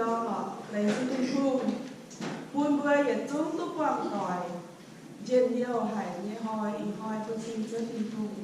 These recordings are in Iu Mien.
Laengz zingh Tin-Hungh bun mbuo yietc zungv duqv buangh doic, njien-youh haic nyei hnoi, ih hnoi bun cing Ziouv Tin-Hungh.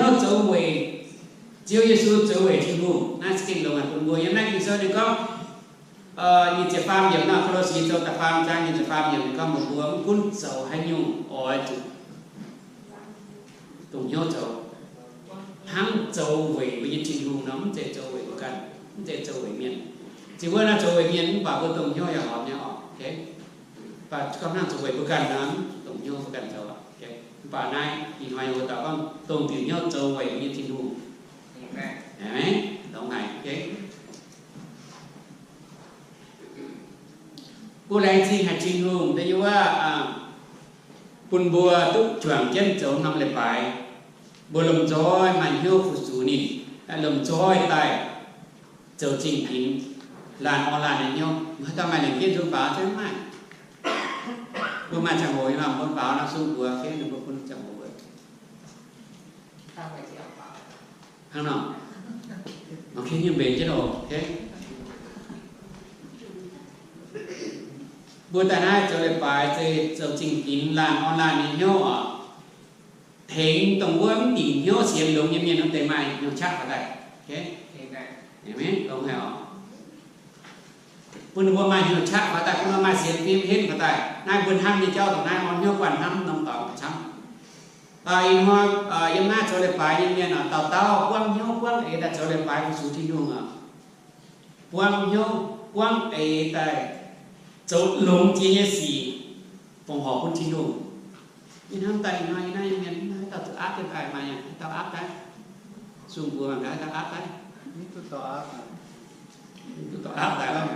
hnyouv zoux weic Ziouv Yesu, zoux weic Tin-Hungh. Naaiv se gengh longx haic bun mbuo. Yiem naaiv Ging-Sou ninh gorngv, nyic ziepc faam yiemc nor, Ko^lo^si Sou da'faam zaang nyic ziepc faam yiemc ninh gorngv mbuox mbuo mv gunv zoux haaix nyungc oix zuqc dongh hnyouv zoux, hnangv zoux weic mbuo nyei Tin-Hungh nor, mv zeiz zoux weic mbuo ganh, mv zeiz zoux weic mienh. Ziouc wuov naaiv zoux weic mienh mv baac mbuo dongh hnyouv yaac horpc nyei oc. Mv baac gorngv hnangv zoux weic mbuo ganh nor, mv dongh hnyouv mbuo ganh zoux. Mv baac naaiv ih hnoi yie mbuo daux gorngv dongh diuc hnyouv zoux weic mbuo nyei Tin-Hungh. Longx haic. Mbuo laengz zingh haic Tin-Hungh da'yietv wuov, bun mbuo duqv juangc jienv zoux norm leiz-baaix. Mbuo lomh nzoih maaih hnyouv fu-sux ninh, lomh nzoih daaih zoux zingh ginx laanh orn laanh nyei hnyouv. Mv haaix dauh maaih lengc jienv nzung faaux se mv maaih. Mbuo maaih ziangh hoc nyei nor, mbuo faaux nor sung buoz, ninh mbuo bun ziangh hoc. Hnangv nor, mbuo kengx nyungc mbenc jienv oc. Mbuo daaih naaiv zoux leiz-baaix se zoux zingh ginx laanh orn laanh nyei hnyouv oc. Tengx dongh wuov mv dingc hnyouv sienx longx nyei mienh wuov deix maaih hnyouv qaqv faaux daaih. Bun ninh mbuo maaih hnyouv qaqv faaux daaih, bun ninh mbuo maaih sienx fim henv faaux daaih. Naaiv mbuo hnamv nyei jauv dongh naaiv, orn hnyouv guanh hnamv norm dorngx camv. Ih hnoi yiem naaiv zoux leiz-baaix nyei mienh oc, dauh dauh buangv hnyouv buangv eix daaih zoux leiz-baaix fu-sux Tin-Hungh oc. Buangv hnyouv buangv eix daaih zoux longx jiex nyei sic, fongc horc bun Tin-Hungh. Yie hnamv daaih ih hnoi yiem naaiv nyei mienh mv haaix dauh zuqc aapv jienv daaih, maaih haaix dauh aapv daaih? Sung buoz mangc gaax haaix dauh aapv daaih. Duqv aapv daaih lorqc.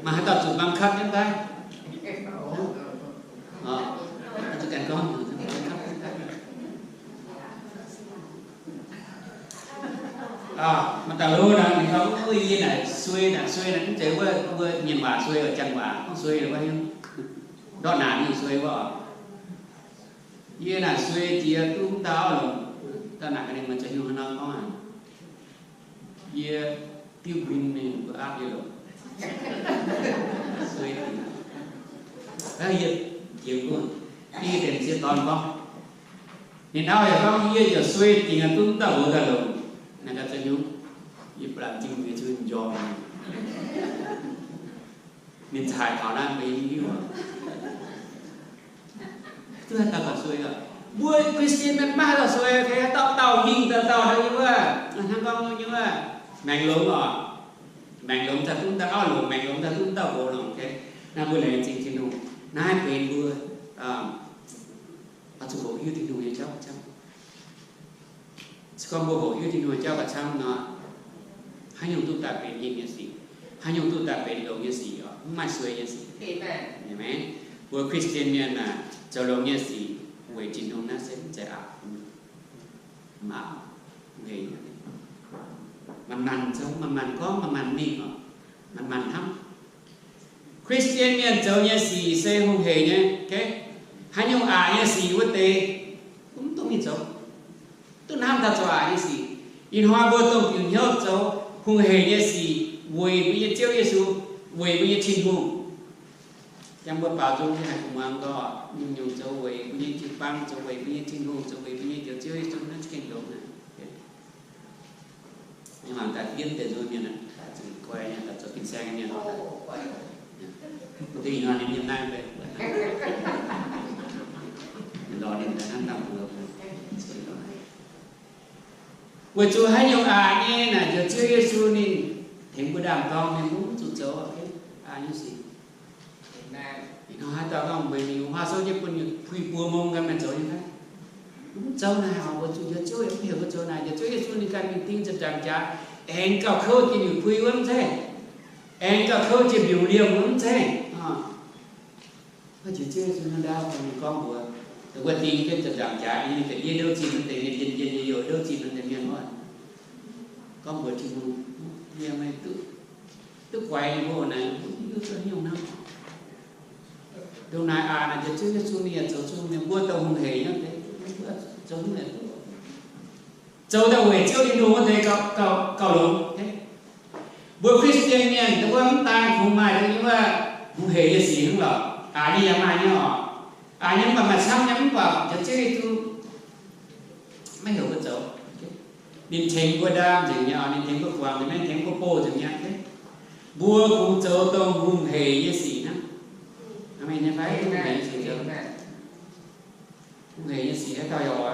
Maaih haaix dauh zuqc บังคับ jienv daaih? Zuqc ganh gorngv, maaih dauh loz naaic, ninh gorngv, Yie naaic suei naaic, suei naaic, mv zeiz wuov, wuov mienh waac suei, janx waac gorngv suei wuov, ndortv naanc nyungc suei wuov oc. Yie naaic suei jiex duqv mv dauh auv longc. Dauh naaic gaax ninh, Meih zoux haaix nyungc hnangv nor gorngv aqv? Yie diuv nquin mingh mbuo aapv yie longc. Suei dingc. Yie jiex mbuo, yie deix m'sieqv dorn gorngv, ninh auv yaac gorngv, Yie yaac suei dingc aqv, duqv mv dauh loz daaih longc. Naaic gaax zoux haaix nyungc? Yie baac laanh zingh mbuox zuqc njormh. Ninh cai taux naaiv mbuo yie hiuv. Duqv haaix dauh gauh suei oc? Mbuo Christian mienh maiv haaix dauh suei, dauh dauh hingh dauh dauh nyei wuov, hnangv gorngv nyei wuov, maengx longx oc. Maengx longx daaih duqv dauh auv longc, maengx longx daaih duqv dauh nqox longc. Naaiv mbuo laengz zingh Tin-Hungh. Naaiv benx mbuo oix zuqc hoqc hiuv Tin-Hungh nyei jauv camv. Se gorngv mbuo hoqc hiuv Tin-Hungh nyei jauv gauh camv nor, haaix nyungc duqv daaih benx hingh nyei sic, haaix nyungc duqv daaih benx longx nyei sic oc, mv maaih suei nyei sic. Mbuo Christian mienh aah, zoux longx nyei sic weic Tin-Hungh naaiv se mv zeiz aqc, mv aqc, heh, manc-manc zoux, manc-manc gorngv, manc-manc mingh oc, manc-manc hnamv. Christian mienh zoux nyei sic se hungh hec nyei. Haaix nyungc aqc nyei sic wuov deix, mv dungx mingh zoux. Duqv hnamv taux zoux aqc nyei sic. Ih hnoi mbuo dongh diuc hnyouv zoux hungh hec nyei sic weic mbuo nyei Ziouv Yesu, weic mbuo nyei Tin-Hungh. Yangh mbuo baaux nzung nyei haic, gu'nguaaz gorngv nyungc-nyungc zoux weic mbuo nyei jiu-baang, zoux weic mbuo nyei Tin-Hungh, zoux weic mbuo nyei Njoux Ziouv Yesu, naaiv za'gengh longx aqv. Mangc daaih bienv deix nzung mienh aqv, daaih zunc guai nyei, daaih zoux fin-saeng nyei mienh. Mv deix ih hnoi ninh yiem naaiv mbuo lorz ninh daaih hnangv dangh mbuo. Weic zuqc haaix nyungc aqc nyei naaic, Njoux Ziouv Yesu ninh tengx mbuo ndaam-dorng, ninh mbuo mv zuqc zoux aqc nyei sic. Ih hnoi haaix dauh gorngv meih mingh wuov haav sou jienv bun nyutc pui buo mong ganh meih zoux nyei fai? Mv zoux naaic oc, weic zuqc Njoux Ziouv yaac mv heuc mbuo zoux naaic. Njoux Ziouv Yesu ninh ganh mingh ding ziepc nzaangc jaax, aengx gauh kouv jiex nyutc pui wuov mv zeiz, aengx gauh kouv jiex mbiungc liemh wuov mv zeiz. Njoux Ziouv Yesu ninh ndaauv ninh gorngv mbuox, wuov ding jienv ziepc nzaangc jaax, ninh ga'ndiev ndouv zinh wuov deix mienh, njien-njien nyei youh ndouv zinh wuov deix mienh wuov, gorngv mbuox Tin-Hungh, yie meih duqv, duqv guaix ninh mbuo naaic, mv hiuv duqv haaix nyungc hnangv. Ndongc naaic aqc naaic, Njoux Ziouv Yesu ninh yaac zoux zungv, ninh mbuo dongh hungh hec nyei wuov deix, mbuo zoux haaix nyungc zoux daaih weic Ziouv Tin-Hungh wuov deix gauh, gauh longx. Mbuo Christian mienh wuov mv daan kungx maaih deix wuov hungh hec nyei sic hnangv lorqc. Aqc nyei yaac maaih nyei oc. Aqc nyei mv baac maaih camv nyei, mv baac Njoux Ziouv Yesu maiv heuc mbuo zoux. Ninh tengx mbuo ndaam nzengc mi'aqv, ninh tengx mbuo guangc nzengc mi'aqv, ninh tengx mbuo bouh nzengc mi'aqv. Mbuo kungx zoux dongh hungh heic nyei sic hnangv. Hungh heic nyei sic, hungh heic nyei sic haaix dauh yaac oix.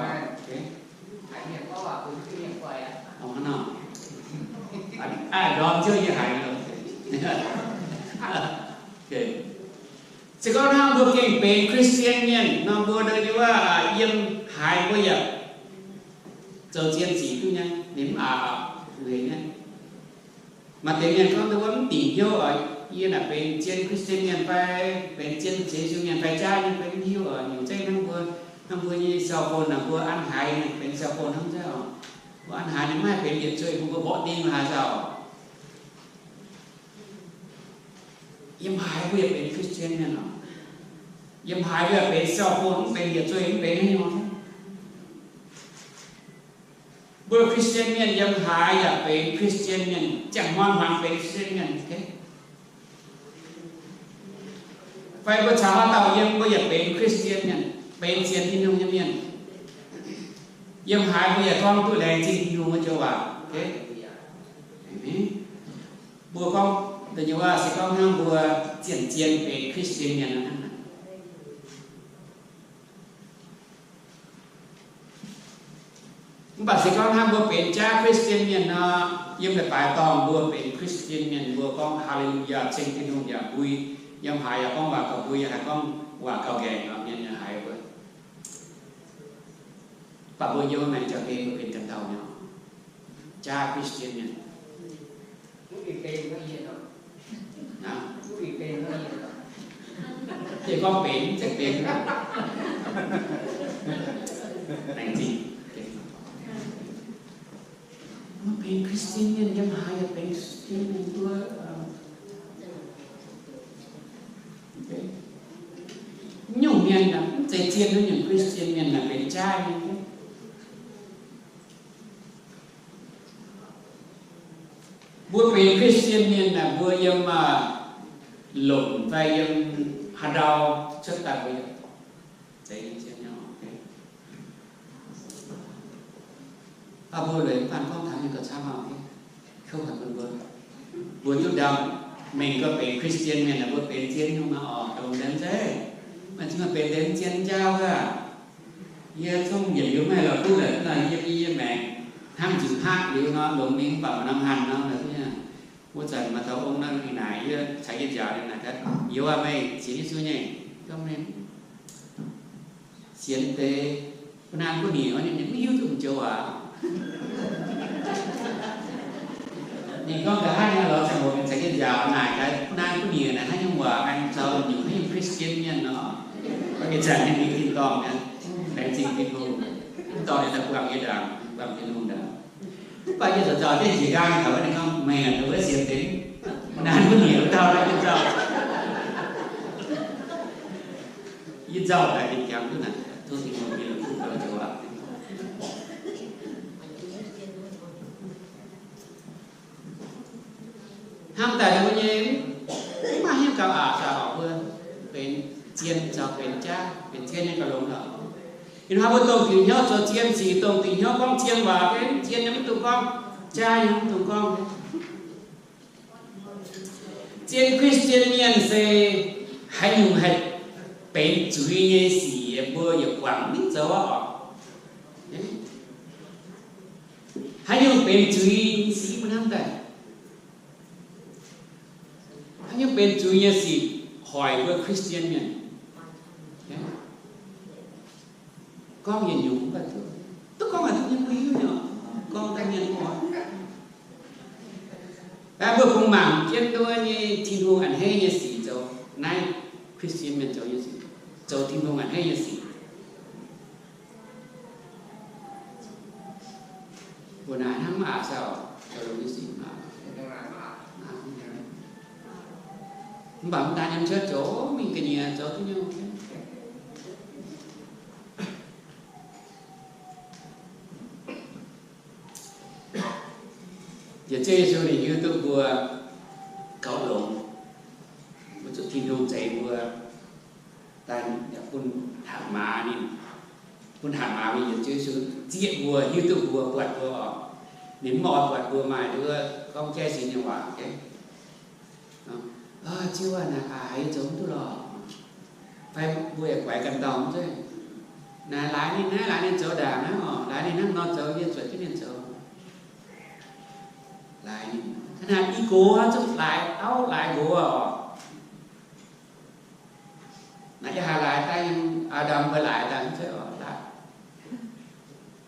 Hnangv nor, ndorm ziouc yie haiz nor. Se gorngv hnangv mbuo gengh benx Christian mienh nor, mbuo ndau nyei waac yiem haaix mbuo yaac zoux zien sic duqv nyei, ninh mv aqc, hungh heic nyei. Maaih deix mienh gorngv wuov mv dingc hnyouv oc, yie naaic benx zien Christian mienh fai benx zien Yesu mienh fai jaav nyei, benx mv hiuv oc. Nyungc zeiv hnangv mbuo, hnangv mbuo nyei cell phone naaic, mbuo an haaix benx cell phone hnangv zeiv oc. Mbuo an haaix ninh maiv haih benx yietc zueih bun mbuo mborqv ding haaix dauh. Yiem haaix mbuo yaac benx Christian mienh oc. Yiem haaix mbuo yaac benx cell phone, mv benx yietc zueih, mv benx haaix nyungc. Mbuo Christian mienh yiem haaix yaac benx Christian mienh, ziangh hmuangx hmuangx benx Christian mienh. Fai mbuo caux haaix dauh yiem, mbuo yaac benx Christian mienh, benx sienx Tin-Hungh nyei mienh. Yiem haaix mbuo yaac gorngv duqv laengz zingh Tin-Hungh nyei joux waac. Mbuo gorngv da'nyeic waac se gorngv hnangv mbuo zien-zien benx Christian mienh hnangv. Mv baac se gorngv hnangv mbuo benx jaav Christian mienh nor, yiem leiz-baaix dorngh mbuo benx Christian mienh, mbuo gorngv Haleluyaa, ceng Tin-Hungh yaac mbui, yiem haaix yaac gorngv waac gauh mbui, yiem haaix gorngv waac gauh nqaengc nor, mienh yaac haiz mbuo. Mv baac mbuo yiem maengc jaax-deix mbuo benx ganh dauh nyei, jaav Christian mienh. Yie gorngv benx, mv zeiz benx. Laengz zingh. Mbuo benx Christian mienh yiem haaix yaac benx Christian mienh duqv. Nyungc mienh mv zeiz zien nyungc Christian mienh naaic benx jaav mienh. Mbuo benx Christian mienh naaic mbuo yiem lomc fai yiem haaix ndau cuotv daaih mbuo yaac zeiz zien nyei. Mbuo lueic mv baac gorngv taux nyei gauh camv, kouv haic bun mbuo. Mbuo duqv ndau mengh gorngv benx Christian mienh naaic mbuo benx zien nyungc nor oc, dongh nzengc zeiv. Maaih ziex maaih benx deix mv zien jauv wuov. Yie zungv yietc liuz maiv lorz duqv lorqc, yie yiem maengc hnangv nzuqc hngaqv liuz nor, longx mingh mv baac maaih norm hanh nor, wuov zanc maaih dauh ong nor ninh naaic yie, caux yie njaaux ninh naaic, Youz aac, meih sienx Yesu nyei? Gorngv, Sienx deix. Ba'naan gu'nyuoz ninh mv hiuv duqv m'joux waac. Ninh gorngv nqa'haav nyei lorz ziangh hoc mingh caux yie njaaux naaic, ba'naan gu'nyuoz naaic haaix nyungc waac aengx zoux nyungc haaix nyungc Christian mienh nor. Ih zanc ninh mingh tin-dorngh nyei, laengz zingh Tin-Hungh, mv dorh ninh daaih buangh yie ndaangc, buangh Tin-Hungh ndaangc. Mv baac yie zoux nzauh jienv njiec nqaang taux wuov, ninh gorngv, Meih naaic wuov sienx deix, ba'naan gu'nyuoz dauh naaiv yie nzauh. Yie nzauh daaih yie jangx duqv naaic, tov Tin-Hungh yie longc duqv zoux waac. Hnamv daaih mbuo nyei, mv maaih hnyouv gauh aqc daaih oc, mbuo benx zien zaux benx jaav, benx zien nyei gauh longx lorqc. Ih hnoi mbuo dongh diuc hnyouv zoux zien sic, dongh diuc hnyouv gorngv zien waac, mv zien nyei mv dungx gorngv, jaav nyei mv dungx gorngv. Zien Christian mienh se haaix nyungc haih benx zuiz nyei sic mbuo yaac guangc mingh zoux oc. Haaix nyungc benx zuiz nyei sic mbuo hnamv daaih. Haaix nyungc benx zuiz nyei sic hoic mbuo Christian mienh. Gorngv yietc nyungc, duqv gorngv haaix nyungc mbuo hiuv nyei, gorngv daaih mienh oc. Mbuo kungx mangc jienv nduov nyei Tin-Hungh a'hneiv nyei sic zoux, naaiv Christian mienh zoux nyei sic, zoux Tin-Hungh a'hneiv nyei sic. Mbuo naaiv hnangv mv aqc sauh, zoux longx nyei sic mv aqc. Mv baac mv daan yiem cuotv zoux mingh ga'nyiec zoux duqv nyungc. Yietc zungv Yesu ninh hiuv duqv mbuo gauh longx, mbuo zuqc Tin-Hungh zeix mbuo, daaih yaac bun hnangv maaz ninh. Bun hatc maaz mingh yietc Ziouv Yesu zieqv mbuo, hiuv duqv mbuo, buatc mbuo oc. Ninh mv oix buatc mbuo maaih nduov gorngv jaiv sin nyei waac. Ziouv aac, naaic aax yie zoux mv duqv lorqc. Fai mbuo yaac guaix ganh dauh mv zeiz. Naaic laaix ninh naaiv, laaix ninh zoux ndaangc naaiv oc, laaix ninh hnangv nor zoux, yie zuotc jienv ninh zoux. Laaix ninh, hnangv naaic i gox zungv laaix auv laaix nqox oc. Naaiv yie haiz laaix daaih, Aa^ndam mbuo laaix daaih mv zeiz oc.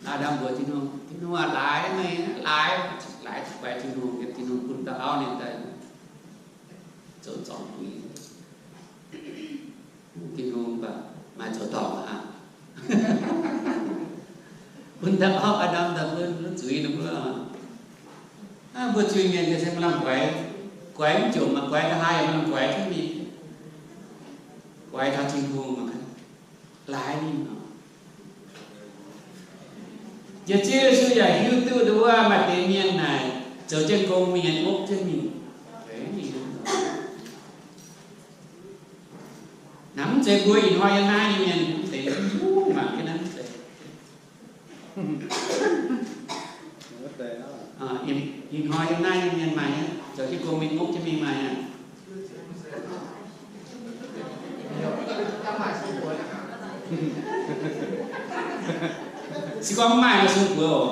Aa^ndam mbuox Tin-Hungh, Tin-Hungh aac, laaix meih, laaix, laaix zuqc guaix Tin-Hungh, Tin-Hungh bun dauh auv ninh daaih zoux zorngx buix. Tin-Hungh mv baac maaih zoux dorngc aqv. Bun dauh auv Aa^ndam daaih bun zuiz ninh mbuo. Mbuo zuiz-mienh se maaih lamh guaix, guaix mv jomc, maaih guaix da'haaix yaac maaih lamh guaix jienv mingh. Guaix taux Tin-Hungh mangc gaax, laaix ninh oc. Yietc Ziouv Yesu yaac hiuv duqv nduov wuov maaih deix mienh naaic zoux jienv gong mingh nyei, opv jienv mingh. Naaiv mv zeiz mbuo ih hnoi yiem naaiv nyei mienh, mv zeiz, mangc jienv naaiv mv zeiz. Ih hnoi yiem naaiv nyei mienh maaih nyei, zoux jienv gong mingh, opv jienv mingh maaih nyei. Se gorngv mv maaih nor sung buoz oc.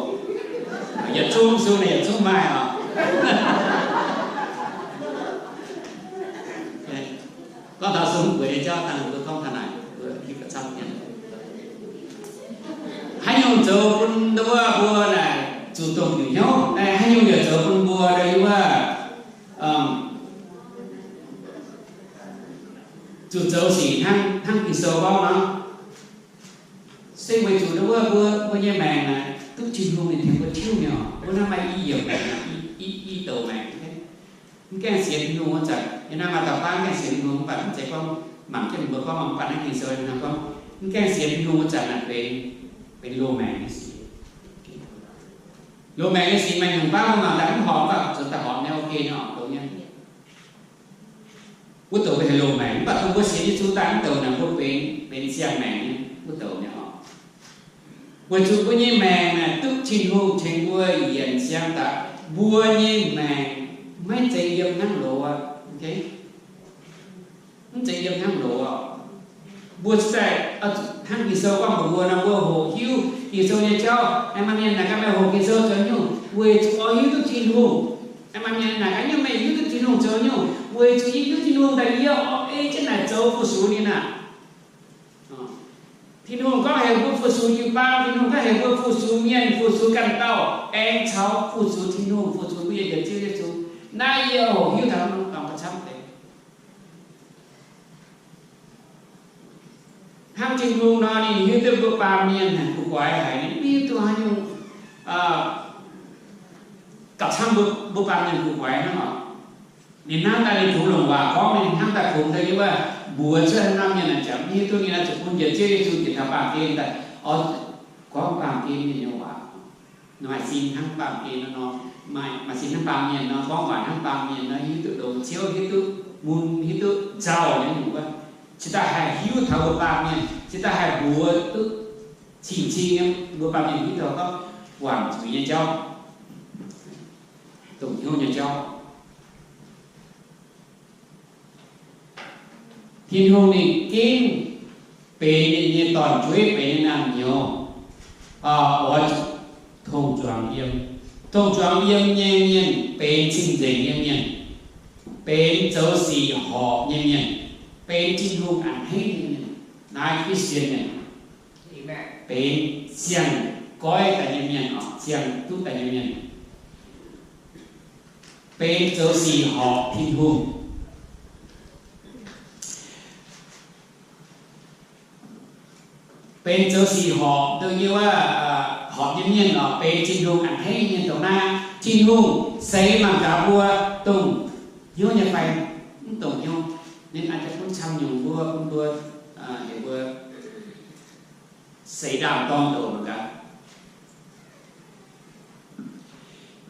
Yietc zungv sung, yietc zungv maaih oc. Gorngv taux sung buoz nyei jauv dangh mbuo gorngv taux naaic, mbuo hiuv gauh camv nyei. Haaix nyungc zoux bun nduov wuov mbuo naaic zuqc dongh diuc hnyouv, haaix nyungc yaac zoux bun mbuo nduov wuov zuqc zoux sic hnangv, hnangv Ging-Sou gorngv nor. Se weic zuqc nduov wuov mbuo, mbuo nyei maengc naaic duqv Tin-Hungh ninh tengx mbuo tiuv nyei oc. Mbuo naaiv maaih i yiemc maengc, i, i douc maengc. Mv gaengh sienx Tin-Hungh wuov zanc, yiem naaiv maaih dauh baav mv gaengh sienx Tin-Hungh, mv baac mv zeiz gorngv mangc jienv mbuo gorngv, mangc baac naaiv Ging-Sou ninh gorngv, mv gaengh sienx Tin-Hungh wuov zanc naaic benx, benx loz-maengc nyei sic. Loz-maengc nyei sic maaih nyungc baav mbuo mangc daaih mv horpc, mv baac zuqc daaih horpc nyei, ok nyei oc, dongh nyei. Wuov douc mbuo heuc loz-maengc, mv baac dongh mbuo sienx Yesu daaih wuov douc naaic mbuo benx, benx siang-maengc nyei wuov douc nyei oc. Weic zuqc mbuo nyei maengc naaic duqv Tin-Hungh tengx mbuo yienc siang daaih, mbuo nyei maengc maiv zeiz yiem hnangv loz aqv. Mv zeiz yiem hnangv loz oc. Mbuo cingx daaih hnangv Ging-Sou gorngv mbuox mbuo nor, mbuo hoqc hiuv Ging-Sou nyei jauv. Maaih mienh naaic gaax meih hoqc Ging-Sou zoux nyungc? Weic zuqc oix hiuv duqv Tin-Hungh. Maaih mienh naaic gaax nyungc, meih hiuv duqv Tin-Hungh zoux nyungc? Weic zuqc yie hiuv Tin-Hungh daaih, yie oix ei jienv naaic zoux fu-sux ninh aqv. Tin-Hungh gorngv heuc mbuo fu-sux jiu-baang, Tin-Hungh gorngv heuc mbuo fu-sux mienh, fu-sux ganh dauh, aengx caux fu-sux Tin-Hungh, fu-sux mbuo nyei Njoux Ziouv Yesu. Naaiv yie hoqc hiuv taux norm ga'camv deix. Hnangv Tin-Hungh nor, ninh hiuv duqv mbuo baamh mienh naaic gu'guaix haic, ninh mv hiuv duqv haaix nyungc gauh camv mbuo, mbuo baamh mienh gu'guaix hnangv oc. Ninh hnamv daaih ninh kungx longc waac gorngv, ninh hnamv daaih kungx daaih yie wuov mbuox cuotv norm mienh naaic ziangx mv hiuv duqv, ninh naaic zuqc bun njiec Ziouv Yesu njiec taux baamh gen daaih, oix gorngv baamh gen mienh nyei waac. Maaih sin hnangv baamh gen nor, maaih, maaih sin hnangv baamh mienh nor, gorngv waac hnangv baamh mienh nor, hiuv duqv longx ciouv, hiuv duqv mun, hiuv duqv nzauh nyei nyungc wuov. Cingx daaih haih hiuv taux mbuo baamh mienh, cingx daaih haih mbuox duqv cing-cing nyei mbuo baamh mienh hiuv taux gorngv guangc zuiz nyei jauv, dongh hnyouv nyei jauv. Tin-Hungh ninh gengh benx ninh nyei dorn-jueiv, benx ninh naamh nyouz, oix zuqc tong-zuangx yiem. Tong-zuangx yiem nyei mienh benx cing-nzengc nyei mienh, benx zoux sic horpc nyei mienh, benx Tin-Hungh a'hneiv nyei mienh. Naaiv Christian mienh benx siang-goiv daaih nyei mienh oc, siang-duqv daaih nyei mienh, benx zoux sic horpc Tin-Hungh. Benx zoux sic horpc dongh yie wuov, horpc nyei mienh oc, benx Tin-Hungh a'hneiv nyei mienh. Dongh naaiv Tin-Hungh seix mangc gaax mbuo dongh hnyouv nyei fai mv dongh hnyouv. Ninh aengx bun camv nyungc mbuo, bun mbuo, heuc mbuo seix ndaamv-dorn douc mangc gaax.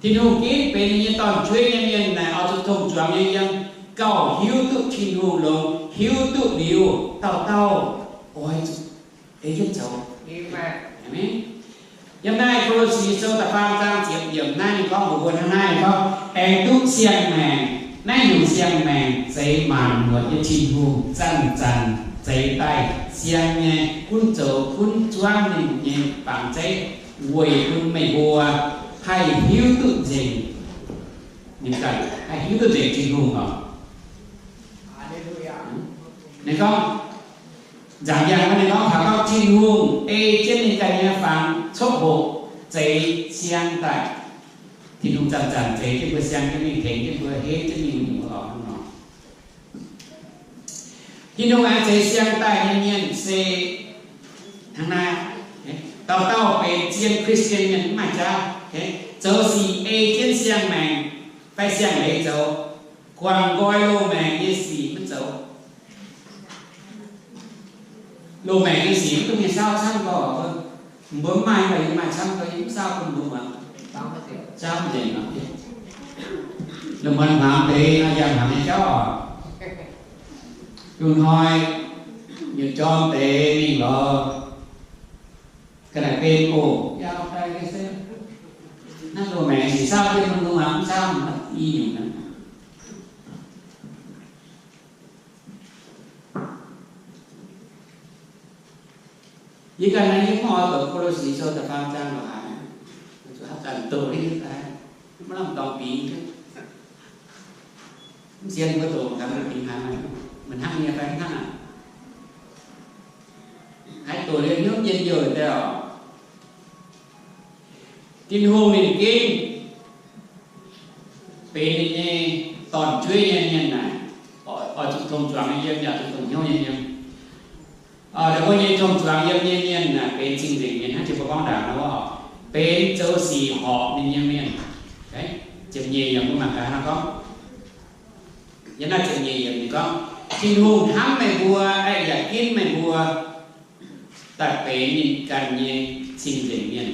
Tin-Hungh gengh benx ninh nyei dorn-jueiv nyei mienh naaic oix zuqc tong-zuangx nyei yiem, gauh hiuv duqv Tin-Hungh longx, hiuv duqv liuz dauh dauh oix zuqc ei jienv zoux. Yiem naaiv Ko^lo^si Sou da'faam zaang ziepc yiemc naaiv ninh gorngv mbuox mbuo hnangv naaiv, ninh gorngv, aengx duqv siang-maengc. Naaiv nyungc siang-maengc zeiz maanc muotc nyei Tin-Hungh zanc-zanc zeix daaih siang nyei, gunv zoux gunv zuangv ninh nyei bangc zeiv weic bun meih mbuo haih hiuv duqv nzengc, haih hiuv duqv nzengc Tin-Hungh oc. Ninh gorngv, nzangc yangh ninh gorngv, taux gorngv Tin-Hungh ei jienv ninh ganh nyei fangx coqv hoqc zeix siang daaih. Tin-Hungh zanc-zanc zeix jienv mbuo siang jienv mingh, tengx jienv mbuo, heiv jienv mingh, mingh mbuo oc hnangv nor. Tin-Hungh aengx zeix siang daaih nyei mienh se hnangv naaiv, dauh dauh benx zien Christian mienh mv maaih jaav. Zoux sic ei jienv siang-maengc fai siang-leiz zoux, guangc nqoi loz-maengc nyei sic mv zoux. Loz-maengc nyei sic mv dungx mienh saauv camv gorx. Mbuo mv maaih, mv baac yie maaih camv gorx, yie mv saauv bun mbuo muangx. Saauv mv nzengc. Lungh muonz hmuangx deix nor, yangh hmuangx nyei jauv oc. Lungh hnoi nyutc jorm deix mingh lorz ga'naaiv benx oc, yaac daaih se naaiv loz-maengc sic saauv jienv mbuo muangx mv saauv i nyungc naaiv. Yie ganh naaiv yie mv oix doqc Ko^lo^si Sou da'faam zaang lorqc haaix, zuqc haaix zanc doqc ninh daaih, mv lamh dorngx bingx. Mv sienx mbuo doqc gaax bingx haaix, meih hnangv nyei fai mv hnangv aqv. Haiz doqc liuz hnyouv njien-youh daaih oc. Tin-Hungh ninh gengh benx ninh nyei dorn-jueiv nyei mienh naaic, oix zuqc tong-zuangx nyei yiem, yaac zuqc dongh hnyouv nyei yiem. Ninh mbuo nyei tong-zuangx yiem nyei mienh naaic benx cing-nzengc mienh, hnangv jiex mbuo gorngv ndaangc nor, benx zoux sic horpc ninh nyei mienh. Ziepc nyeic yiemc mbuo mangc gaax hnangv gorngv, yiem naaiv ziepc nyeic yiemc ninh gorngv, Tin-Hungh hnamv meih mbuo, aeqv, yaac ginv meih mbuo daaih benx ninh ganh nyei cing-nzengc mienh.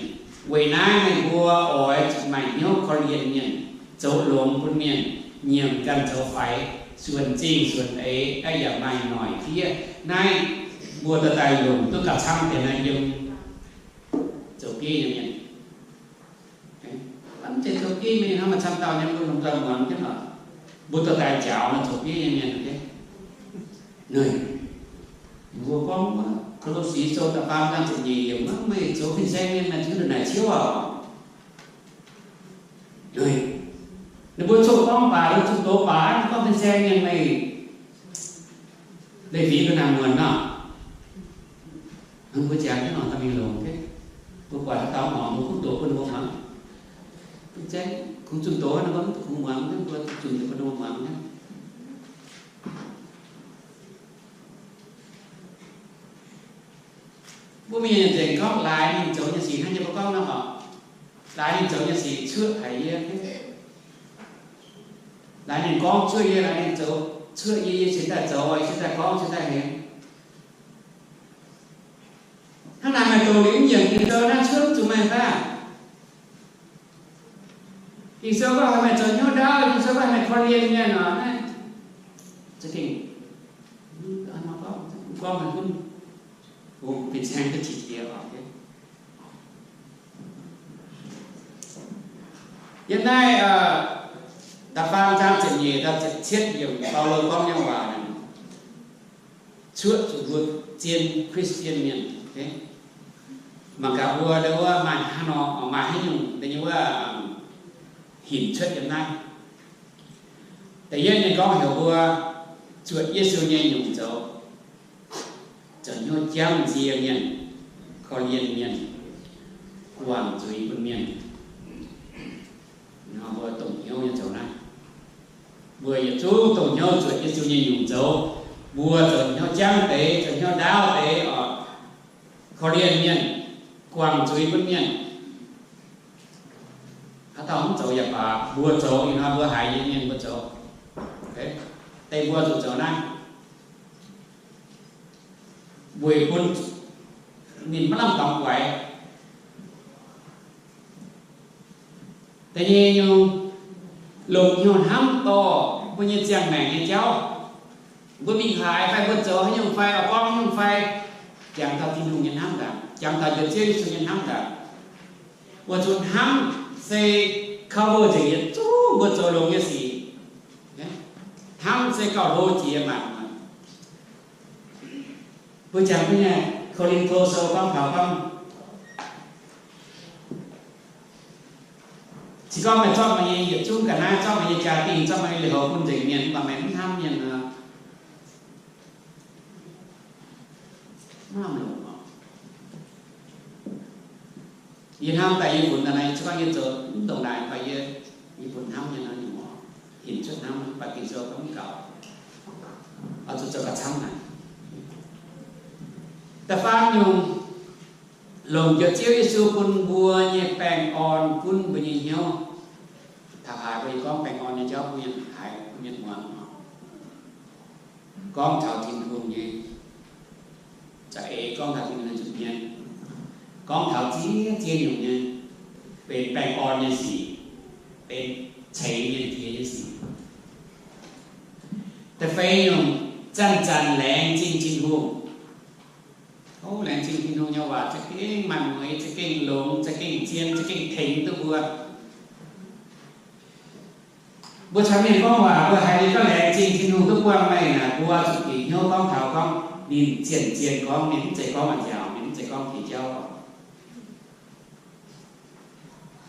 Weic naaiv meih mbuo oix zuqc maaih hnyouv korv-lienh mienh, zoux longx bun mienh, nyiemc ganh zoux faix, suonc zingh suonc eix, aeqv, yaac maaih noic fiev. Naaiv mbuo dorh daaih longc duqv gauh camv deix naaiv yiem zoux bieiv nyei mienh. Mv zeiz zoux bieiv mienh hnangv, maaih camv dauh nyei mbuo lomh nzoih muangx jienv oc. Mbuo dorh daaih njaaux nor zoux bieiv nyei mienh. Ninh mbuo gorngv wuov Ko^lo^si Sou da'faam zaang ziepc nyeic yiemc, meih zoux fin-saeng mienh, meih zuqc naaic ciouv aqv. Ninh mbuo coqv gorngv baac, zuqc doz baac, gorngv fin-saeng mienh meih leiz-fingx ga'naaiv muonc nor. Mbuo jangx jienv nor, daaih mingh longc, mbuo buatc haaix dauh mangc, mbuo gunv doz bun ninh mbuo muangx. Kungx zunh doz, ninh mbuo mv kungx muangx, mbuo zunh doz bun ninh mbuo muangx. Mbuo mienh nzengc gorngv laaix ninh zoux nyei sic hnangv nyei mbuo gorngv nor oc. Laaix ninh zoux nyei sic cuoqv haic yie. Laaix ninh gorngv cuoqv yie, laaix ninh zoux cuoqv yie, yie cingx daaih zoux, yie cingx daaih gorngv, cingx daaih hemx. Hnangv naaic maaih doz liuz mv yienc Ging-Sou naaiv cuotv zuqc meih daaih. Ging-Sou gorngv haaix meih zoux hnyouv ndaauv, Ging-Sou gorngv haaix meih korv-lienh mienh oc, naaiv za'gengh gorngv, gorngv haaix gunv, bun fin-saeng duqv qiex jiez oc. Yiem naaiv da'faam zaang ziepc nyeic, ziepc cietv yiemc, Baulo gorngv nyei waac cuotv zuqc mbuo zien Christian mienh. Mangc gaax mbuo wuov maaih hnangv nor, maaih haaix nyungc deix nyei wuov hinc cuotv yiem naaiv. Da'yietv ninh gorngv heuc mbuo zuotc Yesu nyei nyungc zoux, zoux hnyouv jangv nzie mienh, korv-lienh mienh, guangc zuiz bun mienh. Nor mbuo dongh hnyouv nyei zoux naaiv. Mbuo yietc zungv dongh hnyouv zuotc Yesu nyei nyungc zoux. Mbuo zoux hnyouv jangv deix, zoux hnyouv ndaauv deix oc, korv-lienh mienh, guangc zuiz bun mienh. Haaix dauh mv zoux yaac baac, mbuo zoux, ih hnoi mbuo haiz nyei mienh mbuo zoux, deix mbuo zuqc zoux naaiv, weic bun ninh maiv lamh dorngx guaix. Da'nyeic nyungc, longc hnyouv hnamv dorh mbuo nyei ziangh maengc nyei jauv. Mbuo mingh haaix fai mbuo zoux haaix nyungc fai, oix gorngv haaix nyungc fai, jangx taux Tin-Hungh nyei hnamv ndaangc, jangx taux njiec Ziouv Yesu nyei hnamv ndaangc. Weic zuqc hnamv se cover nzengc yietc zungv mbuo zoux longx nyei sic. Hnamv se gauh hlo jiex maanc. Mbuo jangx duqv nyei, Ko^lin^to Sou gorngv taux gorngv, se gorngv meih zorqv meih nyei yietc zungv ga'naaiv, zorqv meih nyei jaa-dingh, zorqv meih nyei liuz houx bun nzengc mienh, mv baac meih mv hnamv mienh nor, mv hnamv longx oc. Yie hnamv daaih yie funx daaih naaiv, se gorngv yie zoux mv ndongc naaic, mv baac yie, yie funx hnamv nyei nor, nyungc oc, hinc cuotv hnamv, mv baac Ging-Sou gorngv mv gaux, oix zuqc zoux gauh camv naaic. Da'faam nyungc, longc njiec Ziouv Yesu bun mbuo nyei baengh orn gunv mbuo nyei hnyouv. Taux haaix mbuo gorngv baengh orn nyei jauv, mbuo mienh haiz, mbuo mienh muangx oc. Gorngv taux Tin-Hungh nyei, za'eix gorngv taux Tin-Hungh nyei zuqc hmien, gorngv taux ziex ziex nyungc nyei, benx baengh orn nyei sic, benx ceix mienh diex nyei sic. Da'feix nyungc, zanc-zanc laengz zingh Tin-Hungh. O, laengz zingh Tin-Hungh nyei waac za'gengh maaih mueiz, za'gengh longx, za'gengh zien, za'gengh tengx duqv mbuo. Mbuo caux mienh gorngv waac, mbuo haiz ninh gorngv laengz zingh Tin-Hungh duqv buangh meih naaic, mbuo zuqc bieqc hnyouv gorngv taux gorngv ninh zien-zien gorngv, ninh mv zeiz gorngv maaih nziaauc, ninh mv zeiz gorngv jiex jauv.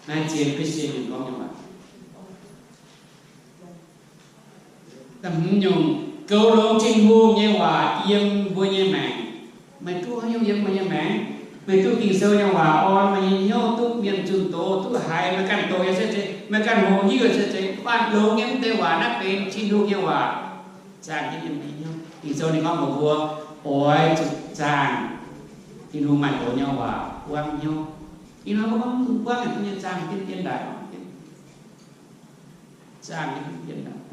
Naaiv zien Christian mienh gorngv nyei waac. Da'hmz nyungc, goux longx Tin-Hungh nyei waac yiem mbuo nyei maengc. Meih duqv haaix nyungc yiem meih nyei maengc? Meih duqv Ging-Sou nyei waac orn meih nyei hnyouv, duqv mienh zunh doz, duqv haiz meih ganh doqc nyei se zeiz, meih ganh hoqc hiuv se zeiz, baac longx nyei mv deix waac naaiv benx Tin-Hungh nyei waac, zaangh jienv yiem meih nyei hnyouv. Ging-Sou ninh gorngv mbuox mbuo, oix zuqc zaangh Tin-Hungh maaih doz nyei waac buangv hnyouv. Ih hnoi mbuo gorngv mv buangv, mbuo nyei zaangh jienv dien ndaangc. Zaangh jienv dien ndaangc.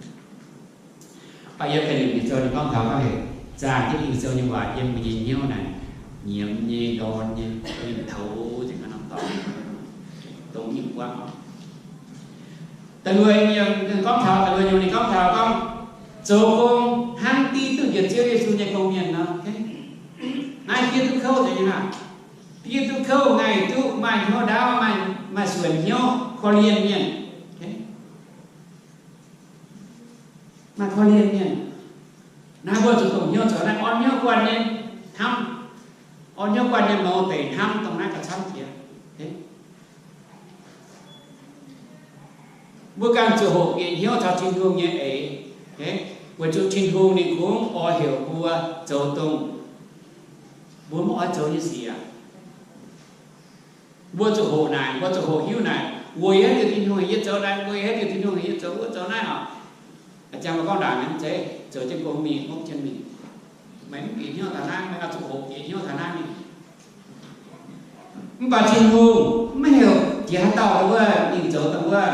Baac yiem ganh nyungc Ging-Sou ninh gorngv taux gorngv heuc zaangh jienv Ging-Sou nyei waac yiem mbuo nyei hnyouv naaic, nyiemz nyei, ndorm nyei, ninh toux nzengc norm dorngx, dongh nyungc buangv. Da'luoih nyungc gorngv taux, da'luoih nyungc ninh gorngv taux gorngv, zoux gong hnangv div duqv njiec Ziouv Yesu nyei gong mienh nor. Naaiv div duqv kouv nzengc nyei maah. Div duqv kouv, ngaih duqv, maaih hnyouv ndaauv, maaih suonc hnyouv, korv-lienh mienh. Maaih korv-lienh mienh. Naaiv mbuo zuqc dongh hnyouv zoux naaiv, orn hnyouv guanh nyei hnamv, orn hnyouv guanh nyei mouz deic hnamv dongh naaiv gauh camv jiex. Mbuo ganh zuqc hoqc bieqc hnyouv taux Tin-Hungh nyei eix, weic zuqc Tin-Hungh ninh kungx oix heuc mbuo zoux dongh mbuo mv oix zoux nyei sic aqv. Mbuo zuqc hoqc naaic, mbuo zuqc hoqc hiuv naaic, weic haaix diuc Tin-Hungh heuc yie zoux naaiv, weic haaix diuc Tin-Hungh heuc yie zoux wuov zoux naaiv oc. A'jang mbuo gorngv ndaangc mv zeiz zoux jienv gong mingh, ngopv jienv mingh. Meih mv bieqc hnyouv taux naaiv, meih oix zuqc hoqc bieqc hnyouv taux naaiv mingh. Mv baac Tin-Hungh mv heuc jiex haaix dauh wuov mingh zoux dongh wuov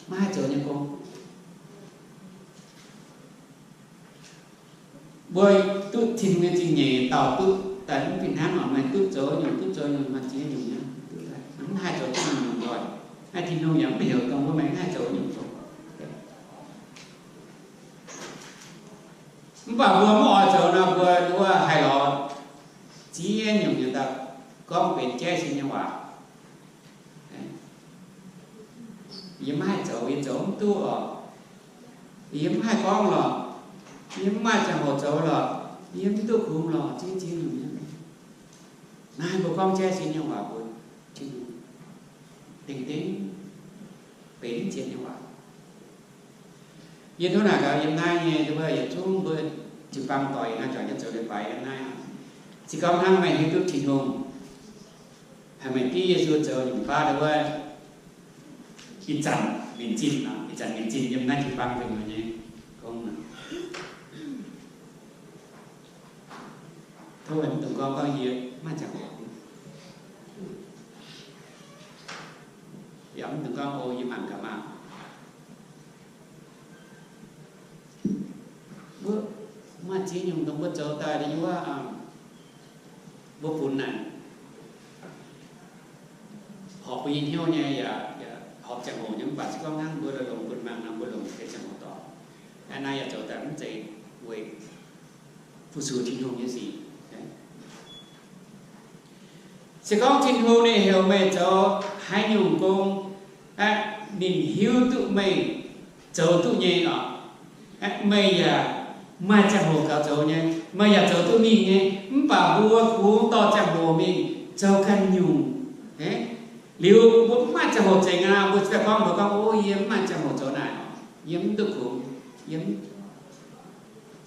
maiv haih zoux nyei gong. Mbuo duqv Tin-Hungh nyei zingh nyeic dauh duqv daaih mv fih hnangv oc. Meih duqv zoux nyungc, duqv zoux nyungc, maaih ziex nyungc nyei, mv haih zoux duqv nyungc-nyungc nzoih. Naaiv Tin-Hungh yaac mv heuc dongh wuov meih mv haih zoux nyungc zoux. Mv baac mbuo mv oix zoux nor, mbuo wuov haih lorz ziex nyungc nyei daaih gorngv benx jaiv sin nyei waac. Yie mv haih zoux, yie zoux mv duqv oc. Yie mv haih gorngv lorqc. Yie mv maaih ziangh hoc zoux lorqc. Yie mv duqv kungx lorqc, ziex ziex nyungc nyei. Naaiv mbuo gorngv jaiv sin nyei waac mbuox Tin-Hungh, dingh dingh benx zien nyei waac. Yie tov naaic gaax yiem naaiv nyei, yietc zungv mbuo jiu-baang doic naaiv juangc jienv zoux leiz-baaix yiem naaiv. Se gorngv hnangv meih hiuv duqv Tin-Hungh, haih meih div Yesu zoux nyungc baav wuov, ih zanc minc zinh, ih zanc minc zinh yiem naaiv jiu-baang gu'nyuoz nyei gong. Tov meih mv dungx gorngv, gorngv yie maiv ziangh hoc. Yaac mv dungx gorngv, o, yie mangc gaax maah. Mbuo maaih ziex nyungc dongh mbuo zoux daaih wuov, mbuo funx naaic, horpc mbuo nyei hnyouv nyei, yaac horpc ziangh hoc nyei, mv baac se gorngv hnangv mbuo longx bun mangc nor, mbuo longc deix ziangh hoc dorngx. Naaiv yaac zoux daaih mv zeiz weic fu-sux Tin-Hungh nyei sic. Se gorngv Tin-Hungh ninh heuc meih zoux haaix nyungc gong, ninh hiuv duqv meih zoux duqv nyei oc. Meih yaac maaih ziangh hoc gaux zoux nyei, meih yaac zoux duqv mingh nyei. Mv baac mbuo kungx dorh ziangh hoc mingh zoux ganh nyungc. Liuz mbuo mv maaih ziangh hoc zengc aqv, mbuo ziouc gorngv, mbuo gorngv, O, yie mv maaih ziangh hoc zoux naaic oc. Yie mv duqv kungx, yie mv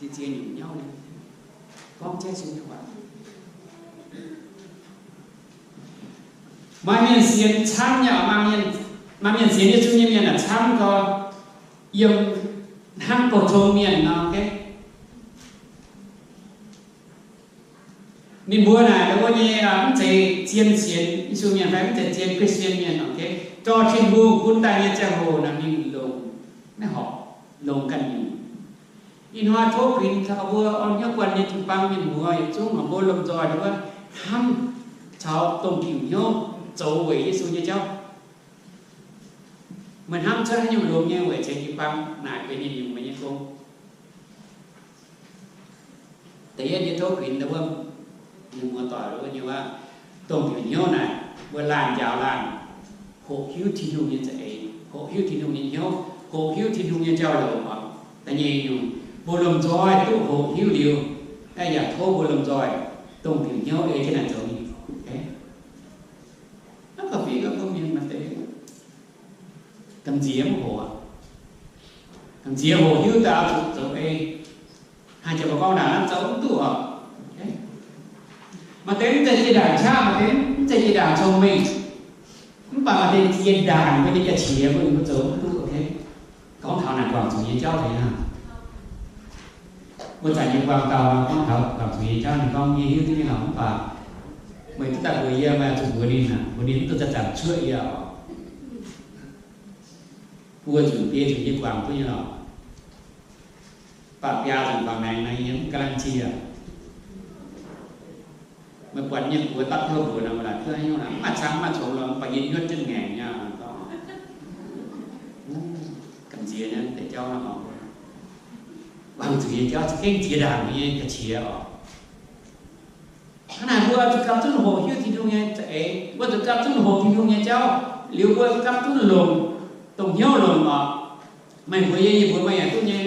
ziex nyungc nyauv nyei. Gorngv jienv sin nyei waac. Maaih mienh sienx camv nyei, maaih mienh sienx Yesu nyei mienh aah, camv gau, yiem hnangv pou-tong mienh nor. Ninh mbuo naaic, ninh mbuo nyei mv zeiz zien sienx Yesu mienh fai mv zeiz zien Christian mienh. Dorh Tin-Hungh gunv daaih nyei ziangh hoc naaic mingh longc, maiv horpc, longc ganh nyungc. Ih hnoi tov kuinx taux mbuo orn hnyouv guanh nyei jiu-baang mienh muoz yietc zungv, mbuo lomh nzoih wuov hnamv taux dongh diuc hnyouv zoux weic Yesu nyei jauv. Meih hnamv cuotv haaix nyungc longx nyei weic ceix jiu-baang naaic benx ninh nyungc meih nyei gong? Da'yietv nyei tov kuinx wuov mienh muoz-doic wuov nyei waac, dongh diuc hnyouv naaic mbuo laanh njaaux laanh hoqc hiuv Tin-Hungh nyei za'eix, hoqc hiuv Tin-Hungh nyei hnyouv, hoqc hiuv Tin-Hungh nyei jauv-louc oc. Da'nyeic nyungc, mbuo lomh nzoih duqv hoqc hiuv liuz, yaac tov mbuo lomh nzoih dongh diuc hnyouv ei jienv naaic zoux mingh. Naaiv gauh fih gauh bun mienh maaih deix gamh nziex mv hoqc, gamh nziex hoqc hiuv daaih oix zuqc zoux ei. Haaix jiex mbuo gorngv naaic, naaiv zoux mv duqv oc. Maaih deix mv zeiz zinh ndaangc qaqv, maaih deix mv zeiz zinh ndaangc cong-mengh, mv baac maaih deix zinh ndaangc mbuo nyei jaa-qiex mbuo zoux mv duqv. Gorngv taux naaic guangc zuiz nyei jauv deix hnangv. Wuov zanc yie buangh dauh gorngv taux guangc zuiz nyei jauv, ninh gorngv, Yie hiuv duqv nyei lorqc, mv baac meih duqv daaih mbuox yie, meih zuqc mbuox ninh aqv. Mbuox ninh mv duqv zanc-zanc cuoqv yie oc. Buo nzunc biei nzunc yie guangc duqv nyei lorqc. Baac biaa nzunc guangc maengx naaiv yie mv guarantee aqv. Meih buatc nyei buoz dapv hnyouv mbuox nor, mv baac maaih cang maaih congx lorqc, mv baac yie nyuotv jienv ngaengc nyei. Gamh nziex nyei deix jauv nor, guangc zuiz nyei jauv za'gengh jiex ndaangc nyei jaa-qiex oc. Hnangv naaic mbuo zuqc gapv zunv hoqc hiuv Tin-Hungh nyei za'eix, mbuo zuqc gapv zunv hoqc Tin-Hungh nyei jauv, liuz mbuo gapv zunv longc, dongh hnyouv longc oc. Meih mbuox yie, yie mbuox meih yaac duqv nyei.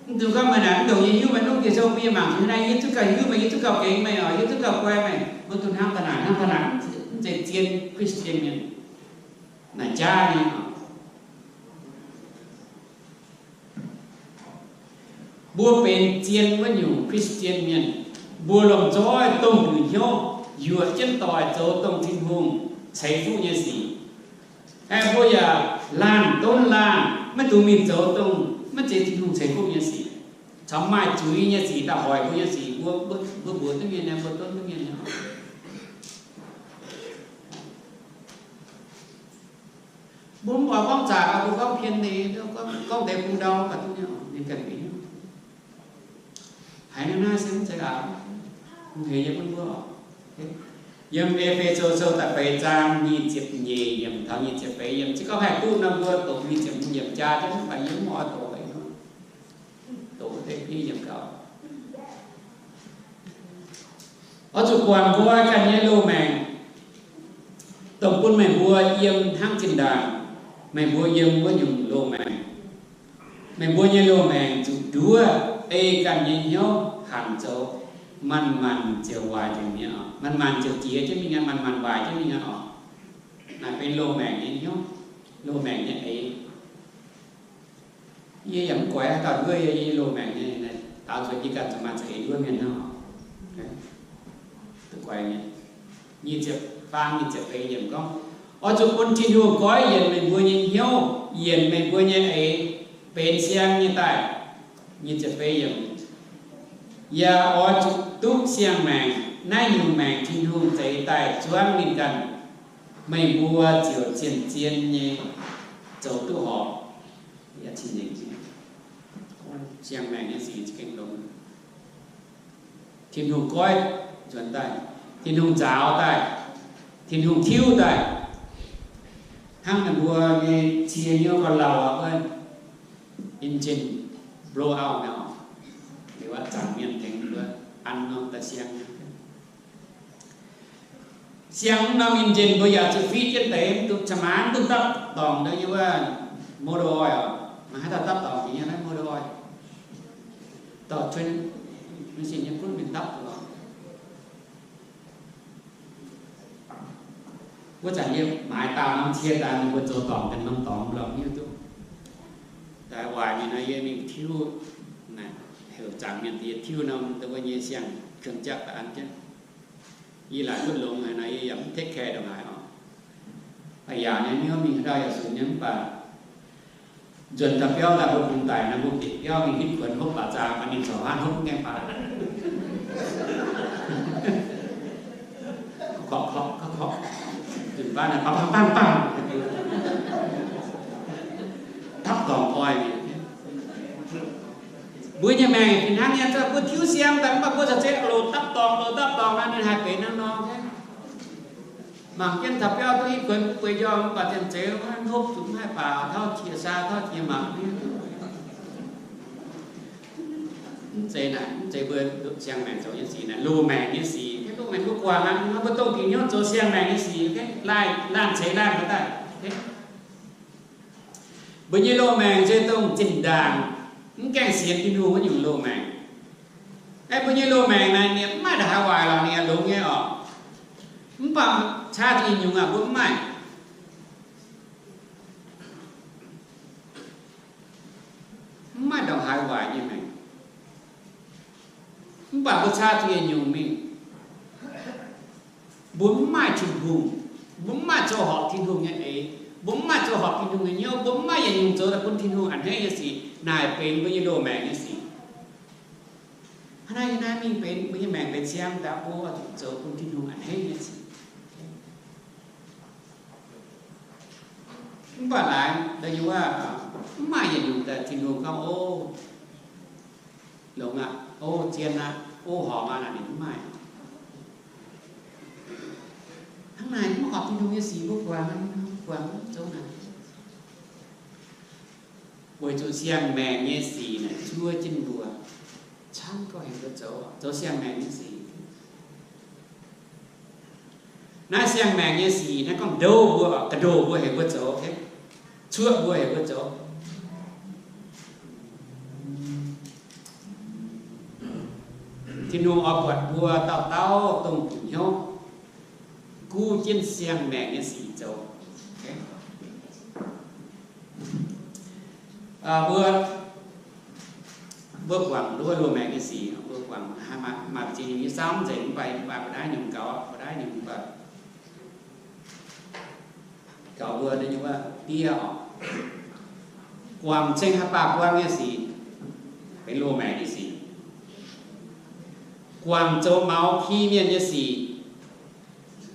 Mv dungx gorngv meih naaic mv ndongc yie hiuv, meih mv ndongc Ging-Sou bun yie mangc. Hnangv naaic yie zungv gauh hiuv, meih yie zungv gauh gengx meih oc, yie zungv gauh guai meih. Mbuo duqv hnamv daaih naaic, hnamv daaih naaic, mv zeiz zien Christian mienh. Naaic jaav nyei oc. Mbuo benx zien wuov nyungc Christian mienh, mbuo lomh nzoih dongh diuc hnyouv yuoqc jienv doic zoux dongh Tin-Hungh ceix fuqv nyei sic. Aeqv, mbuo yaac laanh donv laanh, maiv dungx mingh zoux dongh maiv zeiz Tin-Hungh ceix fuqv nyei sic. Caux maaih zuiz nyei sic daaih hoic mbuo nyei sic, mbuo, mbuo mbuox duqv mienh nyei, mbuo donv duqv mienh nyei. Mbuo mv oix gorngv zaqc, mbuo gorngv pien deix, gorngv deix bung ndau mv baac duqv nyei, ninh ganh bieqc hnyouv. Haiz naaiv naaiv se mv zeiz aqv. Hungh hec nyei bun mbuo oc. Yiem E^fe^so Sou da'feix zaang nyic ziepc nyeic yiemc taux nyic ziepc feix yiemc. Se gorngv haih duqv nor, mbuo doqc nyic ziepc hmz yiemc jaa jienv, mv baac yie mv oix doqc, doqc deix biei yiemc gauh. Oix zuqc guangc nqoi ganh nyei loz-maengc, dongh bun meih mbuo yiem hnangv zinh ndaangc meih mbuo yiem wuov nyungc loz-maengc. Meih mbuo nyei loz-maengc zuqc nduov ei ganh nyei hnyouv hanc zoux, manc-manc ziouc waaic nzengc mi'aqv. Manc-manc ziouc jiex jienv mingh aqv, manc-manc waaic jienv mingh aqv oc. Naaiv benx loz-maengc nyei hnyouv, loz-maengc nyei eix. Yie yaac mv guaix haaix dauh nduov yie, yie loz-maengc nyei, daaux nzuonx yie ganh zuqc maaih za'eix nduov mienh hnangv oc. Duqv guaix nyei. Nyic ziepc faam, nyic ziepc feix yiemc gorngv, oix zuqc bun Tin-Hungh goiv yienc meih mbuo nyei hnyouv, yienc meih mbuo nyei eix benx siang nyei daaih. Nyic ziepc feix yiemc, yaac oix zuqc duqv siang-maengc, naaiv nyungc maengc Tin-Hungh zeix daaih zuangv ninh ganh. Meih mbuo ziouc zien-zien nyei zoux duqv horpc. Siang-maengc nyei sic za'gengh longx. Tin-Hungh goiv nzuonx daaih, Tin-Hungh nzaaux daaih, Tin-Hungh tiuv daaih. Hnangv ninh mbuo nyei cie hnyouv gauh lauh aqv. engine blow out mi'aqv, liuz aqv, zaangc mienh tengx mbuo an norm daaih siang. Siang norm engine mbuo yaac zuqc fitv jienv deix, mv duqv ca'maanc mv duqv dapv dorngc ndau yie wuov motor oil oc. Maaih haaix dauh dapv dorngc jiex nyei naaiv motor oil? Dorh cuotv, mv sin nyei gunv mingh dapv oc. Wuov zanc yie maaiz daauh norm cie daaih, ninh mbuo zoux dorngc ganh norm dorngx mv lorz hiuv duqv. Daaih waaic mingh nor yie mingh tiuv, heuc zaangc mienh diex tiuv norm dongh wuov nyei siang-keuv-jatv daaih an jienv. Yie laaic duqv longx haic nor yie yaac mv take care ndongc haaix oc. Aa yaac nyei hnyouv mingh haaix dauh yaac sunx nyei mv baac nzuonx taux biauv daaih mbuo bungx daic nor, mbuo bieqc biauv mingh hitv kuonx hopv baac zaang, mv baac ninh corc haav hopv mv gaengh baac. Korqv, korqv, korqv, korqv. Nzunc baav naaic bang bang bang bang. Dapv dorngc oil mi'aqv. Mbuo nyei maengc fih hnangv nyei, mbuo tiuv siang daaih mv baac mbuo caux zeiz loc dapv dorngc, loc dapv dorngc nor, ninh haih benx hnangv nor. Mangc jienv taux biauv duqv hitv kuonx bueix njormh mv baac zien zeiz hnangv hopv zuqc mv haih baac tauv qiex saa, tauv qiex mangc. Mv zeiz naaic, mv zeiz mbuo siang-maengc zoux nyei sic naaic, loz-maengc nyei sic. Loz-maengc mbuo guangc aqv, mbuo dongh diuc hnyouv zoux siang-maengc nyei sic, laanh ceix laanh ga'daaih. Mbuo nyei loz-maengc se dongh zinh ndaangc mv gaengh sienx Tin-Hungh wuov nyungc loz-maengc. Aeqv, mbuo nyei loz-maengc naaic ninh mv maaih ndongc haaix waaic lorqc, ninh yaac longx nyei oc. Mv baac caa zuqc yietc nyungc aac, mbuo mv maaih, mv maaih ndongc haaix waaic nyei maengc. Mv baac mbuo caa zuqc yietc nyungc mingh, mbuo mv maaih Tin-Hungh, mbuo mv maaih zoux horpc Tin-Hungh nyei eix, mbuo mv maaih zoux horpc Tin-Hungh nyei hnyouv, mbuo mv maaih yietc nyungc zoux daaih bun Tin-Hungh a'hneiv nyei sic, naaic benx mbuo nyei loz-maengc nyei sic. Hnangv naaiv, naaiv mingh benx mbuo nyei maengc benx siang daaih, mbuo zuqc zoux bun Tin-Hungh a'hneiv nyei sic. Mv baac laaix, mv maaih yietc nyungc daaih Tin-Hungh gorngv, o, longx aqv, o, zien aqv, o, horpc aqv, naaic ninh mv maaih. Hnangv naaic mv horpc Tin-Hungh nyei sic mbuo guangc, guangc zoux naaic. Weic zuqc siang-maengc nyei sic naaic zuov jienv mbuo, camv gorngv heuc mbuo zoux, zoux siang-maengc nyei sic. Naaiv siang-maengc nyei sic naaiv gorngv ndoh mbuo, ga'ndoh mbuo heuc mbuo zoux, cuoqv mbuo heuc mbuo zoux. Tin-Hungh oix buatc mbuo dauh dauh dongh diuc hnyouv guv jienv siang-maengc nyei sic zoux. Mbuo, mbuo guangc nduov loz-maengc nyei sic, mbuo guangc maaih ziex nyungc nyei saauv nzengc, mv baac mv baac mbuo naaiv nyungc gaux, mbuo naaiv nyungc mv baac gaux mbuo nyei wuov diev oc. Guangc ceng haaix baac buang nyei sic, benx loz-maengc nyei sic. Guangc zoux maux ki mienh nyei sic,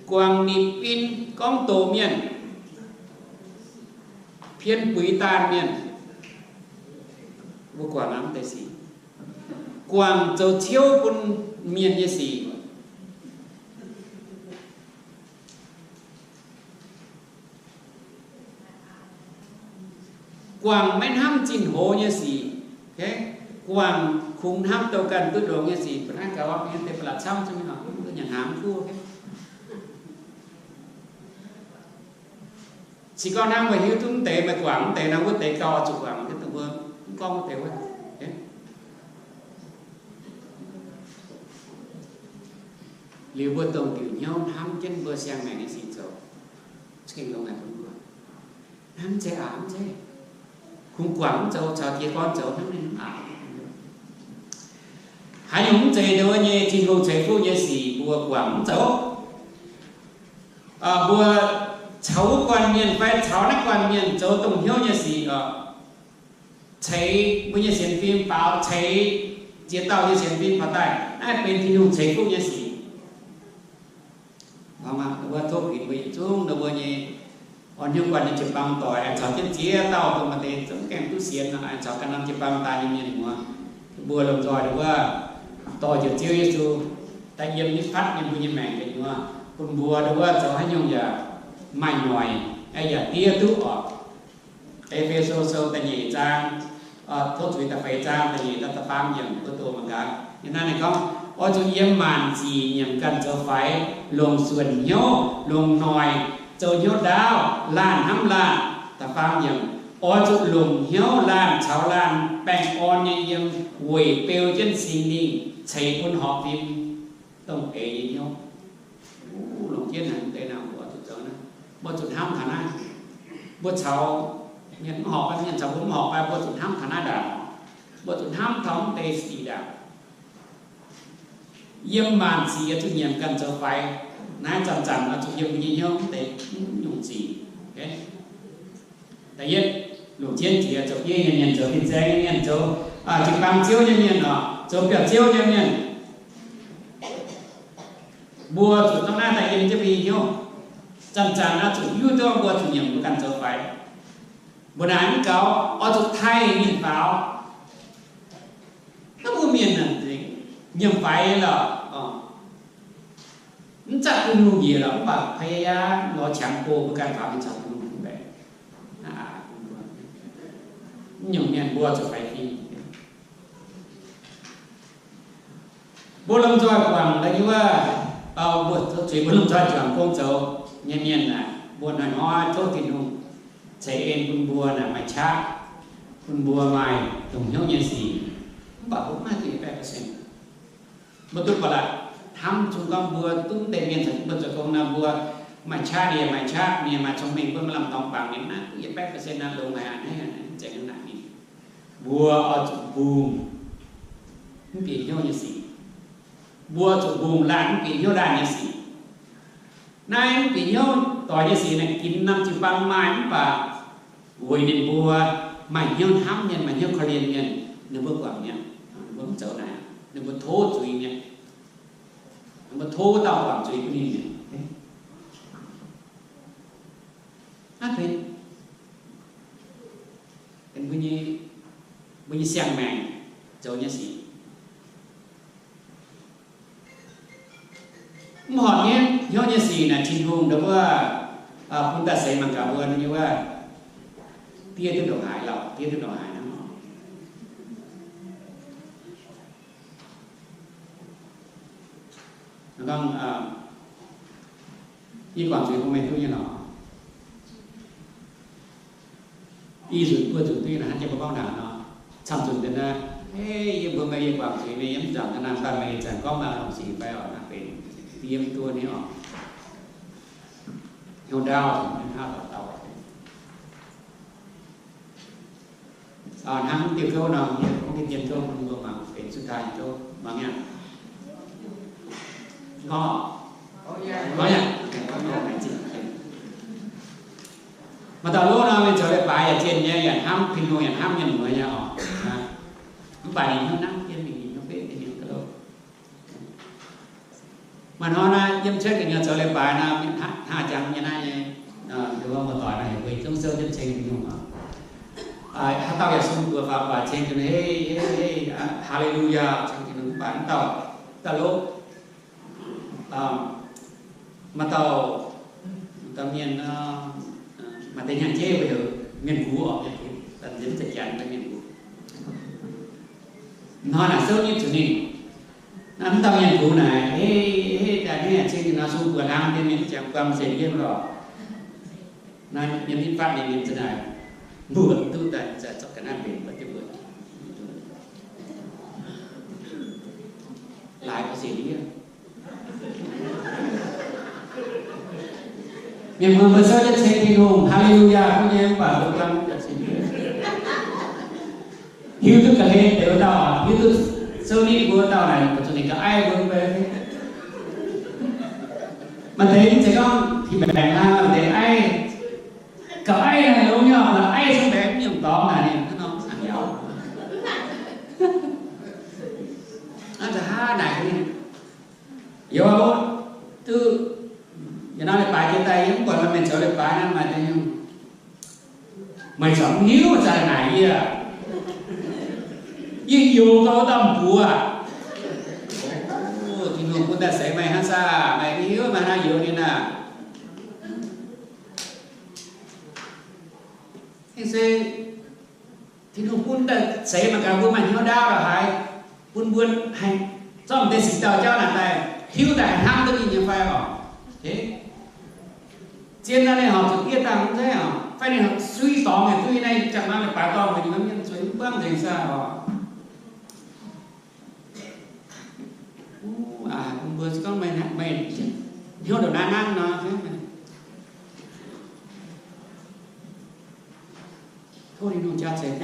guangc nipc bin gorngv doqc mienh, pien buix daanh mienh, mbuo guangc aqv mv deix sic. Guangc zoux ciouv bun mienh nyei sic. Guangc maiv hnamv zinh hoz nyei sic. Guangc kungx hnamv douh ganh duqv longx nyei sic. Ba'naaiv gaux mienh deix ba'laqc camv, nyanc hnaangx mv kuv. Se gorngv hnangv meih hiuv duqv mv deix, meih guangc mv deix nor, wuov deix gauh oix zuqc guangc, dongh mbuo mv gorngv wuov deix wuov. Liuz mbuo dongh diuc hnyouv hnamv jienv mbuo siang-maengc nyei sic zoux, za'gengh longx haic bun mbuo. Hnamv mv zeiz aac, mv zeiz, kungx guangc mv zoux, caux jiez gorn zoux hnangv naaiv aac. Haaix nyungc mv zeiz ndongc wuov nyei Tin-Hungh ceix fuqv nyei sic mbuo guangc mv zoux. Mbuo caux wuov guanh mienh fai caux naaiv guanh mienh zoux dongh hnyouv nyei sic oc, ceix mbuo nyei sienx fim faaux, ceix ziex dauh nyei sienx fim faaux daaih, naaiv benx Tin-Hungh ceix fuqv nyei sic. Wuov tov kuinx mbuo yietc zungv ninh mbuo nyei orn hnyouv guanh nyei jiu-baang doic, aengx caux jienv ziex dauh dongh maaih deix zungv gaengh duqv sienx nor, aengx caux ganh norm jiu-baang daaih nyei mienh muoz, mbuo lomh nzoih ninh mbuo dorh njoux Ziouv Yesu daaih yiem nyei fatv nyei mbuo nyei maengc gu'nyuoz, bun mbuo ninh mbuo zoux haaix nyungc yaac maaih noic, yaac diev duqv oc. E^fe^so sou da'nyeic zaang, Tov Zuiz da'feix zaang da'nyeic da'faam yiemc mbuo doqc mangc gaax. Yiem naaiv ninh gorngv, oix zuqc yiem maanc sic nyiemc ganh zoux faix, longc suonc hnyouv, longc noic, zoux hnyouv ndaauv, laanh hnamv laanh. Da'faam yiemc, oix zuqc longc hnyouv laanh caux laanh baengh orn nyei yiem weic beu jienv Singx Lingh ceix bun horpc fim dongh eix nyei hnyouv. Longc jienv naaic deix naaic mbuo zuqc zoux naaiv, mbuo zuqc hnamv taux naaiv. Mbuo caux mienh mv horpc fai mienh caux mbuo mv horpc fai mbuo zuqc hnamv taux naaiv ndaangc. Mbuo zuqc hnamv taux mv deix sic ndaangc. Yiem maanc sic oix zuqc nyiemc ganh zoux faix. Naaiv zanc-zanc oix zuqc yiem mbuo nyei hnyouv mv deix nyungc sic. Da'yietv, longc jienv jiex zoux bieiv nyei mienh, zoux fin-saeng nyei mienh, zoux jiu-baang ziouv nyei mienh, zoux biauv-ziouv nyei mienh. Mbuo zuqc dongh naaiv daaih yiem jienv mbuo nyei hnyouv. Zanc-zanc oix zuqc hiuv duqv mbuo zuqc nyiemc mbuo ganh zoux faix. Mbuo naaic mv gaux, oix zuqc taaih mienh faaux. Mbuo mienh nyiemc faix lorqc, mv zatv Tin-Hungh njiec lorqc, mv baac พยายาม lorz qangx go mbuo ganh faaux mingh caux Tin-Hungh mv baeqc. Mv nyungc mienh mbuo zuqc faix fim. Mbuo lomh nzoih guangc da'nyeic wuov, mbuo zuqc mbuo lomh nzoih juangc gong zoux nyei mienh naaic, mbuo hnoi-hnoi tov Tin-Hungh ceix en bun mbuo naaic maaih qaqv, bun mbuo maaih longc hnyouv nyei sic. Mv baac mbuo mv haih duqv yietc baeqv percent. Mbuo duqv ba'laqc hnamv zungv gorngv mbuo duqv deix mienh caux mbuo zoux gong nor, mbuo maaih qaqv ninh yaac maaih qaqv, ninh yaac maaih cong-mengh, mbuo maaih lamh dorngx bangc ninh, mv haih duqv yietc baeqv percent naaiv longx haic aqv, naaiv yaac mv zeiz hnangv naaic mingh. Mbuo oix zuqc mbungh mv bieqc hnyouv nyei sic. Mbuo zuqc mbungh laanh mv bieqc hnyouv laanh nyei sic. Naaiv mv bieqc hnyouv doic nyei sic naaic ginx norm jiu-baang maaih mv baac weic ninh mbuo maaih hnyouv hnamv mienh, maaih hnyouv korv-lienh mienh, ninh mbuo guangc mi'aqv. Ninh mbuo mv zoux naaic, ninh mbuo tov zuiz mi'aqv. Ninh mbuo tov wuov dauh guangc zuiz bun ninh mi'aqv. Naaiv benx mbuo nyei, mbuo nyei siang-maengc zoux nyei sic. Mv horpc nyei hnyouv nyei sic naaic Tin-Hungh ndau wuov bun daaih seix mangc gaax mbuo nyei wuov, diev duqv ndongc haaix lauh, diev duqv ndongc haaix hnangv nor. Gorngv, yie guangc zuiz bun meih duqv nyei lorqc. Ih nzunc buo nzunc duqv nyei naaic hnangv jiex mbuo gorngv naaic nor, camv nzunc deix naaiv, yie mbuo meih yie guangc zuiz meih yie mv nzangc ga'naaiv, mv baac meih zanc gorngv maaih longc sic fai oc, naaiv benx yiem duqv nyei oc. Hnyouv ndaauv, hnyouv ndaauv dauh dauh. Hnangv diuh gouv nor, yie gorngv dien gouv bun mbuo mangc, benx สุดท้าย gouv mangc nyei. Ngorc, ngorc nyei. Maaih dauh lov nor, mingh zoux leiz-baaix yaac zien nyei, yaac hnamv Tin-Hungh, yaac hnamv mienh mueiz nyei oc. Mv baac ninh hnyouv nangv jienv mingh, ninh hnyouv betv jienv mingh ga'lov. Maaih hnoi naaiv yiem cuotv gu'nyuoz zoux leiz-baaix nor, hnangv jangx nyei naaiv nyei, nduov muoz-doic naaiv heuc mbuo zungv souv jienv ceng Tin-Hungh oc. Haaix dauh yaac sung buoz faaux baac ceng Tin-Hungh, hei, hei, hei, Haa^le^lu^yaa, ceng Tin-Hungh. Mv baac mv dauh, dauh lov, maaih dauh, dauh mienh, maaih deix hnyangx-jeiv mbuo heuc mienh gux oc, mienh gux, daaih nziex mv zeiz janx, mienh gux. Hnoi naaic souv nyitv zuqc ninh. Naaiv mv dauh mienh gux naaic, hei, hei, daaih hnangv ceng Tin-Hungh nor, sung buoz hlang dien mienh ziangx buang nzengc yiem lorqc. Naaiv mienh mv fatv ninh, mienh za'naaic mbuoqc duqv daaih, za'gengh naaiv mbenc mbuo diuh mbuoqc. Laaix ga'sie ndiev. Mienh muoz mbuo souv jienv ceng Tin-Hungh, Haa^le^lu^yaa, kuv nyei mv baac mbuo buang ga'sie ndiev. Hiuv duqv ga'hlen deix wuov dauh, hiuv duqv souv nitv mbuo wuov dauh naaic, mbuo zuqc ninh ga'aiv mbuo mbe. Maaih deix mv zeiz gorngv tin-mbaengx hnangv, maaih deix aiv, ga'aiv naaic longx nyei, aiv cin-mbaengx mv nyungc dorngx naaic ninh hnangv nor mv yaac. Naaiv za'gengh naaic ninh, yaac duqv, yaac nor leiz-baaix jiex daaih, yie mv buatc meih zoux leiz-baaix naaiv maaih deix nyungc. Meih corc mv hiuv za'gengh naaic yie. Yie youx gau dauh mbuox. O, Tin-Hungh bun daaih seix meih hnangv saah, meih mv hiuv meih hnangv youx ninh aah. Gengh se Tin-Hungh bun daaih seix mangc gaax mbuo maaih hnyouv ndaauv lorqc haaix, bun mbuo zorqv deix singx dauh jauv naaic daaih hiuv daaih haih hnamv duqv ninh nyei fai oc. Zien naaiv ninh horpc zuqc diev dangh mv zeiz oc, fai ninh horpc sui dorngx nyei, duqv yie naaiv jangx naaiv baaix dorngh haic, ninh maiv mienh zueiz mv buangv nzengc saah oc. Mbuo gorngv meih hnyouv ndongc naaiv nanv nor, tov Tin-Hungh jaa zeix